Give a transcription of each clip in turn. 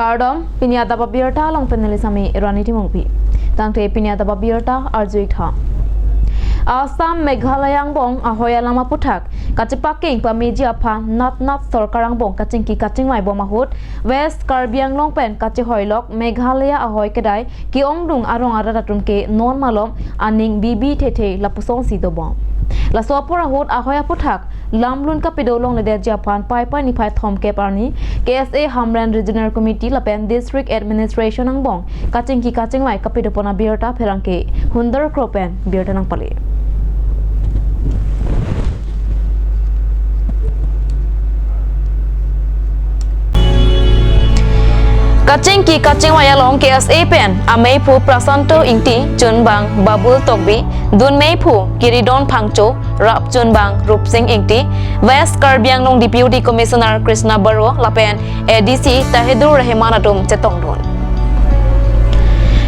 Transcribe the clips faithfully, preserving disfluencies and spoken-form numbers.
Kardom, pini adap abirta along pen neli Sami Rani Timungpi. Tangte pini adap abirta arju-ik tha. Assam Meghalaya angbong ahoi alam aputhak kachepaking pameji aphan nat nat sorkar angbong kachingki kachingvai bom ahut West Karbi Anglong pen kachehoilok Meghalaya ahoi kedai ke-ongdung arong arat atum ke non malom aning bibi thethe lapusonsi dobom. Laso apor ahut ahoi aputhak lamlun kapedo longledetji aphan Paipai niphai thomkep arni K S A Hamren Regional Committee lapen District Administration angbong kachingki kachingvai kapedopon abirta pherangke Hundar Kro pen birta nangpale. Kachingki kachingvai along K S A pen ameiphu Prasanto Ingti, chunbang Babul Tokbi, dunmeiphu Kiridon Phangcho, rapchunbang Rupsing Ingti, West Karbi Anglong Deputy Commissioner Krishna Baro lapen A D C Tahidur Rahman atum chetongdun.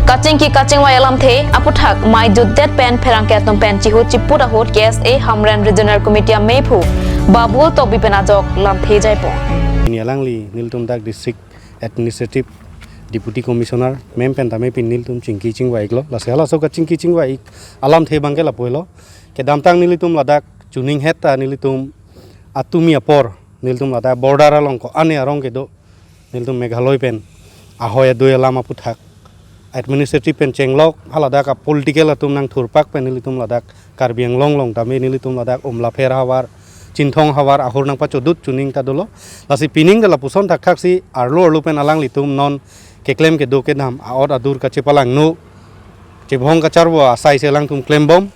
Kachingki kachingvai alamthe aputhak mei jutdet pen pherangke atum pen chihut chiput ahut K S A Hamren Regional Committee ameiphu Babul Tokbi pen ajok lamthe jaipon. Pini alangli nelitum dak District Administrative Deputy Commissioner ma'am pen tame pini nelitum chingki chingvai-iklo. Lasi halaso kachingki chingvai-ik alamthe abangke lapu-elo. Kedamtang nelitum ladak chuning het ta nelitum atumi apor nelitum ladak border along ko-an arong kedo, nelitum Meghalaya pen ahoi adui alam aputhak administrative pen chenglok, haladak a-political atum nangthurpak pen nelitum ladak Karbi Anglong along tame nelitum ladak Umlapher havar, Chinthong havar ahur nangpachodut chuning ta dolo. Lasi pining ta lapuson thakthaksi arlo arlo pen alanglitum non keklem kedo kedam a-ot adur kachepalangno, chebhong kacharvo asai si alangtum klembom.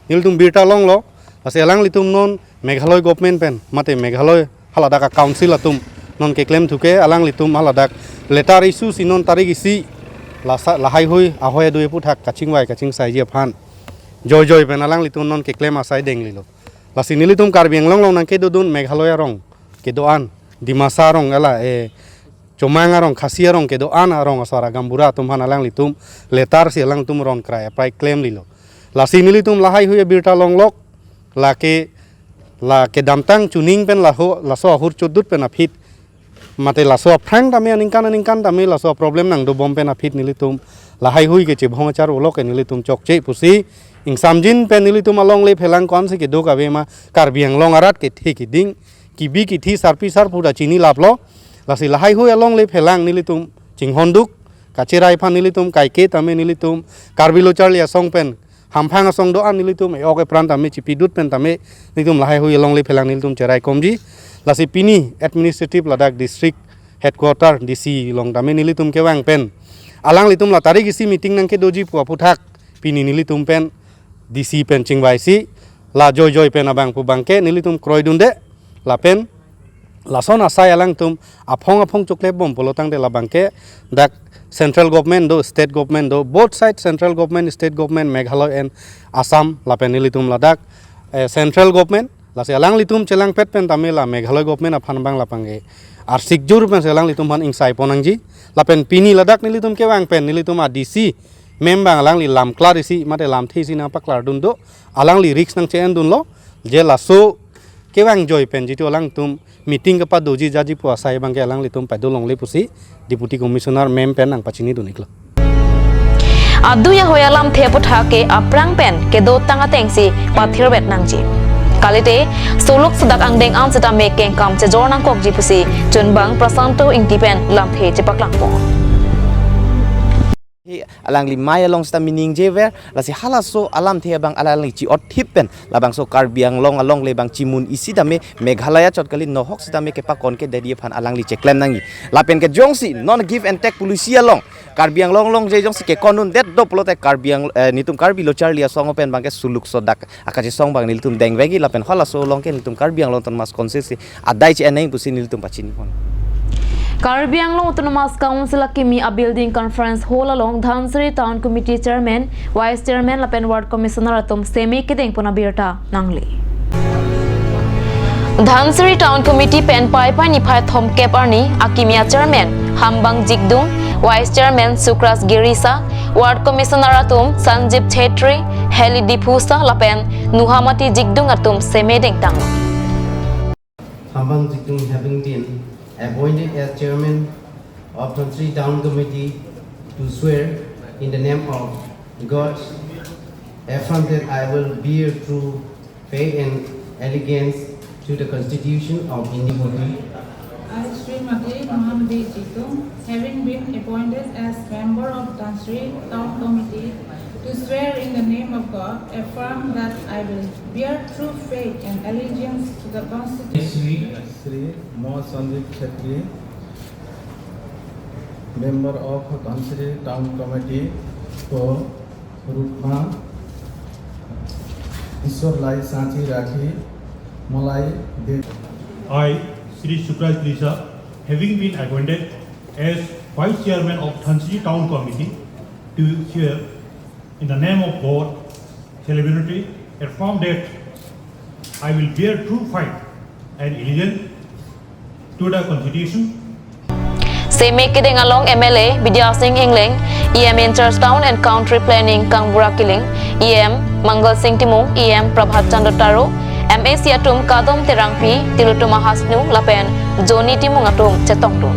Nelitum birta longlo, lasi alanglitum non Meghalaya government pen, mate Meghalaya haladak a-council atum non keklemthu ke alanglitum haladak letter issue si non tarik isi lasa lahaihui ahoi adui aputhak kachingvai kachingsaiji aphan joijoi pen alanglitum non keklem asai denglilo. Lasi nelitum Karbi Anglong along nangkedodun Meghalaya arong kedo-an, Dimasa arong ela, eh, Chomang arong, Khasi arong kedo-an arong asar a-gaonbura atum aphan alanglitum letter si alangtum ron krai aprai klemlilo. Lasi nelitum lahaihui abirta longlok, lake, la kedamtang chuning pen laho, laso ahur chodut pen aphi, mate laso aphrang tame aningkan aningkan tame laso problem nangdobom pen aphi nelitum lahaihui ke chebhong kacharvo lok ke nelitum chokche pusi ingsamjin pen nelitum alongle phelang ko-ansi kedo kave ma Karbi Anglong arat kethe keding kibi kithi sarpi sarpo ta chinilaplo. Lasi lahaihui alongle phelang nelitum chinghonduk, kacherai aphan nelitum kaike tame nelitum Karbi Lo Charli Asong pen hamphang asong do-an nelitum e-ok epran tame chipidut pen tame nelitum lahaihui alongle phelang nelitum cheraikomji. Lasi pini administrative ladak district headquarter D C along tame nelitum kevang pen alanglitum la tarik isi meeting nangkedoji pu aputhak pini nelitum pen D C pen chingvaisi la joijoi pen abangphu abangke nelitum kroidunde lapen lason asai alangtum aphong aphong choklepbom pulo tangte labangke dak central government do, state government do, both side central government, state government, Meghalaya and Assam lapen nelitum ladak, eh, central government, lasi alanglitum chelangpet pen tame la Meghalaya government aphan abang lapangke arsik jur pensi alanglitum aphan ingsaipon nangji. Lapen pini ladak nelitum kevang pen nelitum a D C ma'am abang alangli lam klar isi mate lamthe isi nangpaklardun do, alangli risk nangche-endunlo, je laso kevang joi pen jitu alangtum meeting kepadoji jaji pu asai abangke alanglitum pado longle pusi Deputy Commissioner ma'am pen nangpachinidun-iklo. Adui ahoi alamthe aputhak ke aphrang pen kedotang atengsi pathirvet nangji. Kalite suluk sedak angdeng an setame kengkam chejor nangkokji pusi chunbang Prasanto Ingti pen lamthe chepaklangpon. He alangli mei along sita meaning jever, lasi halaso alamthe abang alangli chi-otthip pen labangso Karbi Anglong alongle abang chimun isi tame Meghalaya chot kali nohok sitame kepakon kedetji aphan alangli cheklem nangji. Lapen ke jongsi non give and take policy along Karbi Anglong along je jongsi kekondundet do pulote Karbi Ang-, eh, nitum Karbi Lo Charli Asong pen abangke suluk sodak akachesong abang nelitum dengvekji lapen halaso along ke nelitum Karbi Anglong Autonomous Council si adai che-en nang pusi nelitum pachinipon. Karbi Anglong Autonomous Council akimi a-building conference hall along Dhansiri Town Committee Chairman, Vice Chairman lapen Ward Commissioner atum seme kedengpon abirta nangle. Dhansiri Town Committee pen Paipai niphai thomkep arni akimi a-Chairman Hambang Jigdung, Vice Chairman Sukras Girisa, Ward Commissioner atum Sanjib Chhetri, Heli Diphusa lapen Nuhamati Jigdung atum seme dengtang. Hambang Jigdung having been appointed as chairman of Dhansiri Town Committee to swear in the name of God, affirm that I will bear true faith and allegiance to the Constitution of India. I, Srimati Mahamati Jitung, having been appointed as member of Dhansiri Town Committee, to swear in the name of God, affirm that I will bear true faith and allegiance to the Constitution. Sri, Sri Mo Sandeep Khetri, member of Dhansiri Town Committee, ko Rukma Isor Lai Santi Rakhi Malai De. I, Sri Sukraj Trisa, having been appointed as Vice Chairman of Dhansiri Town Committee, to swear in the name of God, solemnly affirm that I will bear true faith and allegiance to the Constitution. Seme kedeng along M L A Bidya Sing Engleng, E M in charge Town and Country Planning Kangbura Killing, E M Mangal Sing Timung, E M Prabhat Chandra Taro, M A C atum Kadom Terangpi, Tilottama Hasnu lapen Johnny Timung atum chetongdun.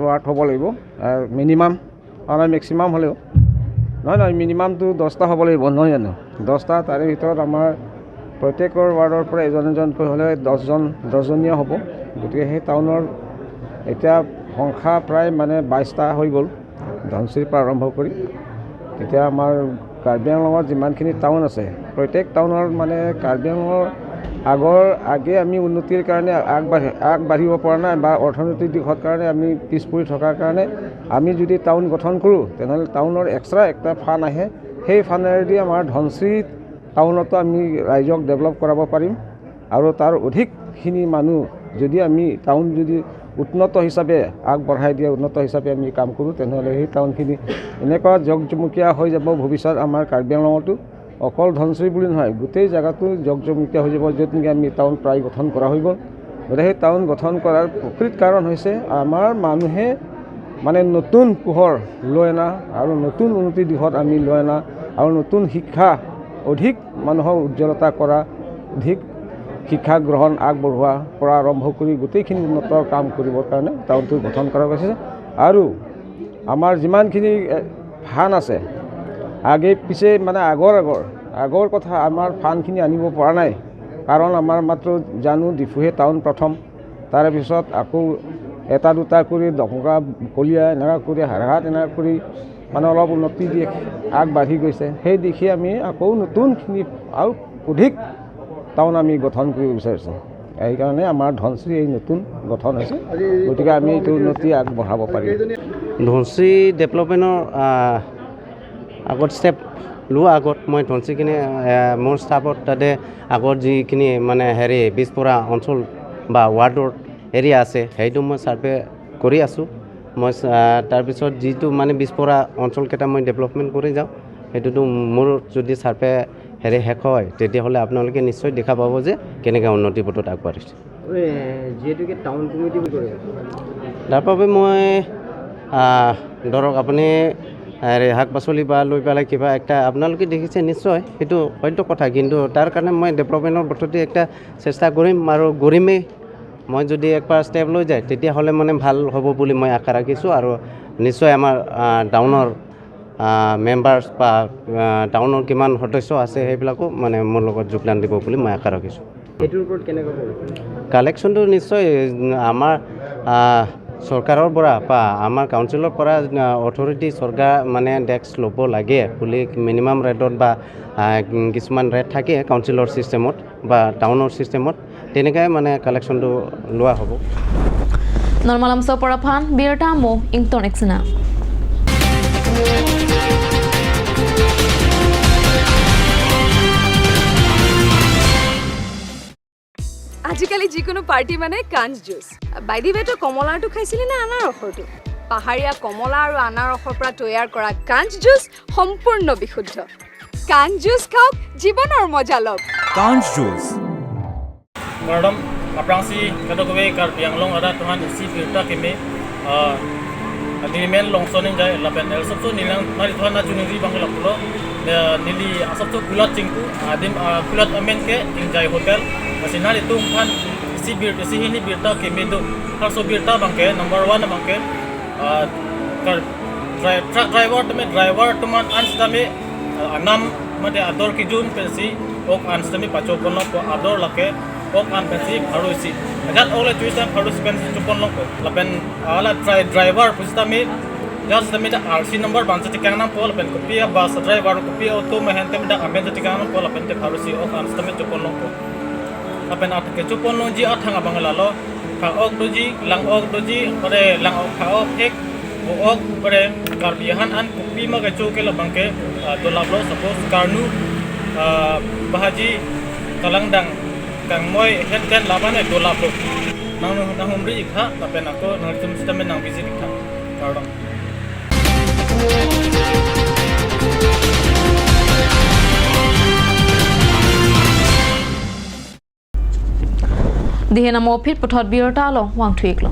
Watt হ'ব লাগিব, মিনিমাম, আমাৰ মেক্সিমাম হ'লেও নহয়, নহয়, মিনিমামটো দহটা হ'ব লাগিব, নহয় জানো? দহটা, তাৰে ভিতৰত আমাৰ প্ৰত্যেকৰ ৱাৰ্ডৰ পৰা এজন এজনকৈ হ'লে দহজন, দহজনীয়া হ'ব। গতিকে সেই টাউনৰ এতিয়া সংখ্যা প্ৰায় মানে বাইশটা হৈ গ'ল, ধনশিৰিৰ পৰা আৰম্ভ কৰি। তেতিয়া আমাৰ কাৰ্বি আংলঙত যিমানখিনি টাউন আছে, প্ৰত্যেক টাউনৰ মানে কাৰ্বি আংলঙৰ আগৰ, আগে আমি উন্নতিৰ কাৰণে আগবাঢ়ি, আগবাঢ়িব পৰা নাই বা অৰ্থনৈতিক দিশত কাৰণে আমি পিছ পৰি থকাৰ কাৰণে আমি যদি টাউন গঠন কৰোঁ, তেনেহ'লে টাউনৰ এক্সট্ৰা একটা ফাণ্ড আহে, সেই ফাণ্ডেদি আমাৰ ধনশিৰি টাউনতো আমি ৰাইজক ডেভেলপ কৰাব পাৰিম। আৰু তাৰ অধিকখিনি মানুহ যদি আমি টাউন যদি উন্নত হিচাপে আগবঢ়াই দিয়ে, উন্নত হিচাপে আমি কাম কৰোঁ, তেনেহ'লে সেই টাউনখিনি এনেকুৱা জকজমকীয়া হৈ যাব ভৱিষ্যত আমাৰ কাৰ্বি আংলঙতো। অকল ধনশিৰি বুলি নহয়, গোটেই জেগাটো জকজমকীয়া হৈ যাব, য'ত নেকি আমি টাউন প্ৰায় গঠন কৰা হৈ গ'ল। গতিকে সেই টাউন গঠন কৰাৰ প্ৰকৃত কাৰণ হৈছে আমাৰ মানুহে মানে নতুন পোহৰ লৈ অনা আৰু নতুন উন্নতি দিশত আমি লৈ অনা আৰু নতুন শিক্ষা, অধিক মানুহৰ উজ্জ্বলতা কৰা, অধিক শিক্ষা গ্ৰহণ আগবঢ়োৱা পৰা আৰম্ভ কৰি গোটেইখিনি উন্নত কাম কৰিবৰ কাৰণে টাউনটো গঠন কৰা হৈছে। আৰু আমাৰ যিমানখিনি, এ, ফাণ্ড আছে, আগে পিছে মানে আগৰ, আগৰ, আগৰ কথা আমাৰ ফাণ্ডখিনি আনিব পৰা নাই, কাৰণ আমাৰ মাত্ৰ জানো ডিফুহে টাউন প্ৰথম, তাৰে পিছত আকৌ এটা দুটা কৰি ডমকা, কলিয়া, এনেকুৱা কৰি হাৰহাট, এনেকুৱা কৰি মানে অলপ উন্নতি দি আগবাঢ়ি গৈছে। সেই দিশে আমি আকৌ নতুনখিনি আৰু অধিক টাউন আমি গঠন কৰিব বিচাৰিছোঁ। সেইকাৰণে আমাৰ ধনশিৰি এই নতুন গঠন হৈছে, গতিকে আমি এইটো উন্নতি আগবঢ়াব পাৰিম। ধনশিৰি ডেভেলপমেণ্টৰ, আহ, আগত ষ্টেপ লোৱা আগত মই ধনশিৰিখিনি, আহ, মোৰ ষ্টাফত তাতে আগত যিখিনি মানে হেৰি বিছপৰা অঞ্চল বা ৱাৰ্ডৰ এৰিয়া আছে, সেইটো মই ছাৰ্ভে কৰি আছোঁ। মই, আহ, তাৰপিছত যিটো মানে বিছপৰা অঞ্চলকেইটা মই ডেভেলপমেণ্ট কৰি যাওঁ, সেইটোতো মোৰ যদি ছাৰ্ভে হেৰি শেষ হয়, তেতিয়াহ'লে আপোনালোকে নিশ্চয় দেখা পাব যে কেনেকৈ উন্নতি পথত আগবাঢ়িছে। এই যিহেতুকে টাউন কমিটি বুলি কয়। তাৰ বাবে মই, আহ, ধৰক আপুনি হেৰি শাক পাচলি বা লৈ পেলাই কিবা একটা আপোনালোকে দেখিছে নিশ্চয়, সেইটো সত্য কথা, কিন্তু তাৰ কাৰণে মই ডেভেলপমেণ্টৰ পদ্ধতি একটা চেষ্টা কৰিম আৰু কৰিমেই। মই যদি একবাৰ ষ্টেপ লৈ যায়, তেতিয়াহ'লে মানে ভাল হ'ব বুলি মই আশা ৰাখিছোঁ আৰু নিশ্চয় আমাৰ, আহ, টাউনৰ আহ, মেম্বাৰ্ছ বা, আহ, টাউনৰ কিমান সদস্য আছে, সেইবিলাকো মানে মোৰ লগত যোগদান দিব বুলি মই আশা ৰাখিছোঁ। এইটোৰ ওপৰত কেনেকৈ হ'ব? কালেকশ্যনটো নিশ্চয়, উম, আমাৰ, আহ, চৰকাৰৰ পৰা বা আমাৰ কাউন্সিলৰ পৰা, আহ, অথৰিটি চৰকাৰ মানে টেক্স ল'ব লাগে বুলি মিনিমাম ৰেটত বা, আহ, কিছুমান ৰেট থাকে কাউন্সিলৰ ছিষ্টেমত বা টাউনৰ ছিষ্টেমত, তেনেকৈ মানে কালেকশ্যনটো লোৱা হ'ব। Normal Amso apor aphan birta mo ington eksena. আজিকালি যিকোনো পাৰ্টি মানে কাঞ্চ জুচ। বাই দি ৱে, তই কমলাৰটো খাইছিলি নে আনাৰসৰটো? পাহাৰীয়া কমলা আৰু আনাৰসৰ পৰা তৈয়াৰ কৰা কাঞ্চ জুচ সম্পূৰ্ণ বিশুদ্ধ। কাঞ্চ জুচ খাওক, জীৱনৰ মজা লওক। কাঞ্চ juice. Kardom, aphrangsi kadokave Karbi Anglong arat aphan isi birta keme, ah, agreement longson ingjai lapen el sopso nilang nari tuhan na juniri bang lapulo, eh, neli asopso kulat chingku, adim, ah, kulat amen ke Ingjai Hotel, masi nelitum aphan Si birta, si hini birta keme do. Halaso birta abangke, number one abangke, ah, kar-, dri-, truck driver tame, driver atum an sitame, ah, anam mate ador kejun pensi ok an sitame pachoponlongpo, ador lake ok an pensi pharo isi. Ajat ok le choisi tame pharo isi pensi choponlongpo. Lapen, ah, la dri-, driver pusitame, ajat sitame dak R C number abang si tekang nangpo, lapen kopi a bus driver, kopi auto mehen tame dak amen si tekang nangpo, lapen te pharo isi ok an sitame choponlongpo. Lapen at-, kechoponlongji athang abang lalo, pha ok doji, lang ok doji, pada lang ok, pha ok thek, vo ok, pada Karbi ahan an kopi ma kecho ke labangke, ah, dolaplo, suppose karnu, ah, bahaji, kalangdang, kangmoi, henten laban e dolaplo. Nang, nanghumri ik tha, lapen ako nangtum sitame nang visit ik tha. Kardom. Dihen amo phit puthot birta along vangthu iklo.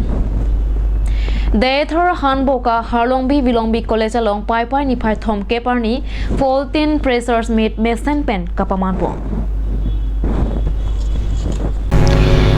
Deithor Hanboka Harlongbi Vilongbi College along Paipai niphai thomkep arni fourteen Freshers Meet mesen pen kapamanpon.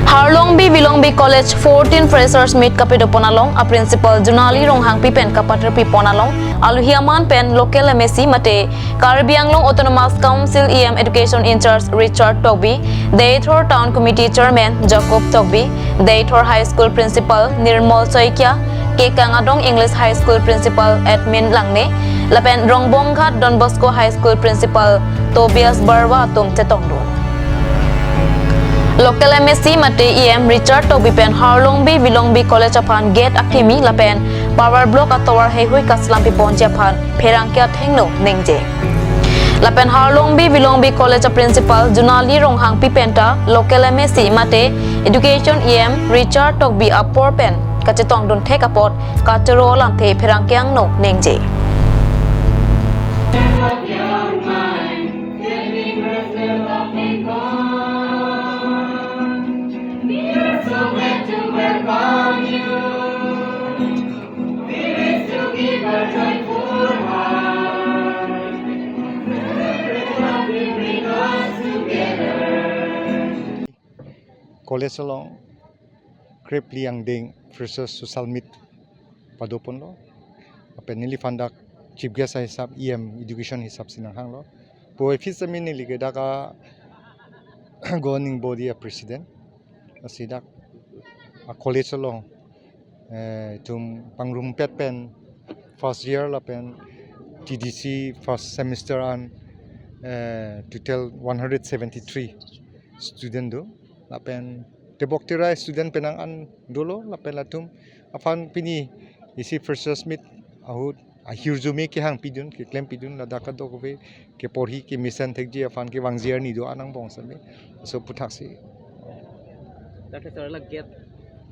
Harlongbi Vilongbi College fourteen Freshers Meet kapedopon along a Principal Junali Ronghangpi pen kapathirpipon along alohi aman pen local M A C mate Karbi Anglong Autonomous Council E M Education in-charge Richard Tokbi, Deithor Town Committee Chairman Jacob Tokbi, Deithor High School Principal Nirmal Saikia, Kekang Adong English High School Principal Edmund Langne, lapen Rongbonghat Don Bosco High School Principal Tobias Barwa atum chetongdun. Local M A C mate E M Richard Tokbi pen Harlongbi Vilongbi College aphan gate akimi lapen power block atovar heihui kaslampiponji aphan pherangke athengno ningje. Lapen Harlongbi Vilongbi College a Principal Junali Ronghangpi penta local M A C mate Education E M Richard Tokbi apor pen kachetongdun thek apot kachoro lamthe pherangke angno ningje. College along krepli angdeng Freshers Social Meet padoponlo. Lapen neliphan dak Chief Guest ahisap E M Education hisap si nanghanglo. Pu office amin neli ke dak a governing body a president. Lasi dak a college along, eh, itum pangrumpet pen first year lapen T D C first semester an, eh, total one hundred seventy-three student do. Lapen tebok terai student penang an dolo, lapen latum aphan pini isi Freshers Meet ahut ahirjume kehangpidun, keklempi dun, ladak kadokave keporhi kemesen thekji aphan kevangji arni do anang bong sami. So aputhaksi. Dak ke la gate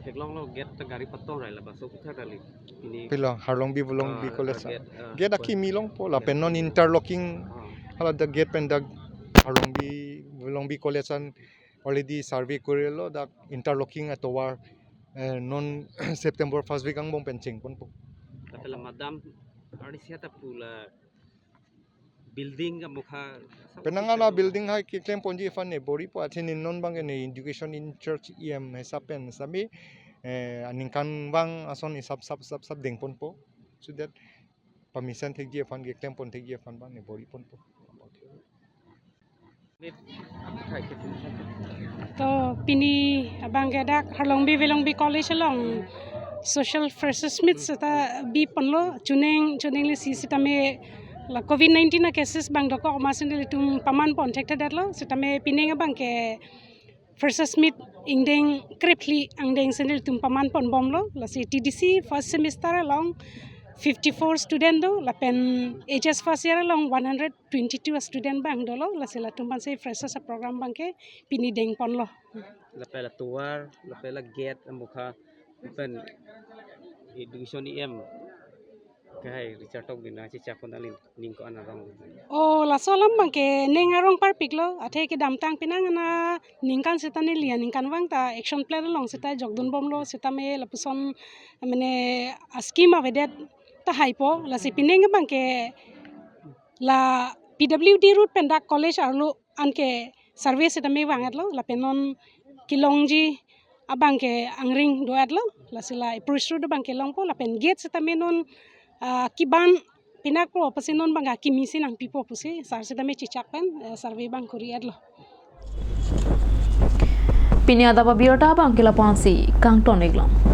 theklonglo, gate ta gari patong rai, labangso aputhak kali. Pini pilo Harlongbi Vilongbi, ah, College, ah, gate, ah, gate akimi longpo, lapen non interlocking, ah, hala dak gate pen dak Harlongbi Vilongbi College an already survey korilo, dak interlocking atovar, eh, non September first week angbong pen chengponpo. Lapen la madam arnisi ta pu la building amokha penang ana building hai keklemponji aphan ne bor-ipo, athe ne non abangke ne education in-charge E M hisap pen sami, eh, aningkanvang ason hisap sap sap sap dengponpo. So that pamesen thekji aphan, keklempon thekji aphan abang ne bor-iponpo. To pini abangke dak Harlongbi Vilongbi College along Social Freshers Meet seta biponlo, chuning chuning le si sitame la covid nineteen a cases abang dokok amat si nelitum pamanpon thekthedetlo, sitame pining abangke Freshers Meet ingdeng krepli angdeng si nelitum pamanponbomlo, lasi T D C first semester along fifty-four student do, lapen H S first year along one hundred twenty-two student abang dolo, lasi latum aphansi Freshers a program abangke pini dengponlo. Lapen la tovar, lapen la gate amokha, lapen Education E M kehai Richard Tokbi nangchechakpon aling ning ko-an arong. Oh, laso alam abangke ning arong parpiklo, athe kedamtang penang ana ningkan seta neli aningkanvang ta action plan along seta jokdunbomlo, sitame lapuson mane a scheme avedet tahaipo, lasi pining abangke la P W D route pen dak college arlo anke survey sitame vang-etlo, lapen non kelongji Abang ke angring do-etlo, lasi la approach road abang ke longpo lapen gate setame non, ah, keban pinakpo pusi non abang ke kimi si nangpipo pusi sar setame chechak pen, eh, survey abang kori-etlo. Pini adap abirta abang ke lapu-ansi kangton-iklo.